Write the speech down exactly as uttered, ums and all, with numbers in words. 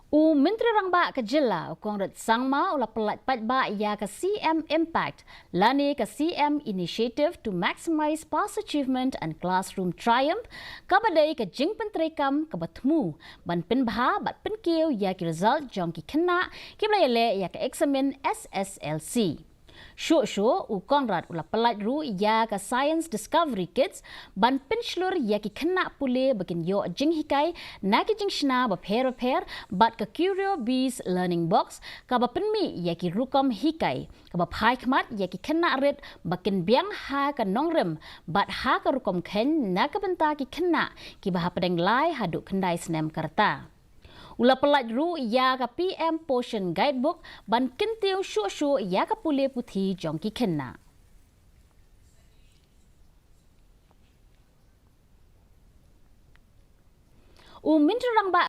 U Myntri Rangbah ka Jylla, u Conrad Sangma, u la pyllait paidbah ïa ka C M Impact, lane ka C M Initiative to Maximize Past Achievement and Classroom Triumph, kaba dei ka jingpyntreikam kaba thmu ban pynbha bad pynkiew ïa ki result jong ki khynnah kiba la ïaleh ïa ka eksamin S S L C. Shuh shuh, u Conrad u la pyllait ruh ïa ka Science Discovery Kits ban pynshlur ïa ki khynnah pule ba kin ïoh jinghikai na ki jingshna bapher bapher, bad ka Curio Bees Learning Box, kaba pynmih ïa ki rukom hikai kaba phai khmat ïa ki khynnah rit ba kin biang ha ka nongrim bad ha ka rukom kheiñ na ka bynta ki khynnah kiba hapdeng lai haduh khyndai snem ka rta. U la pyllait ruh ïa ka P M Poshan Guidebook ban kyntiew shuh shuh ïa ka pule puthi jong ki khynnah. U Myntri Rangbah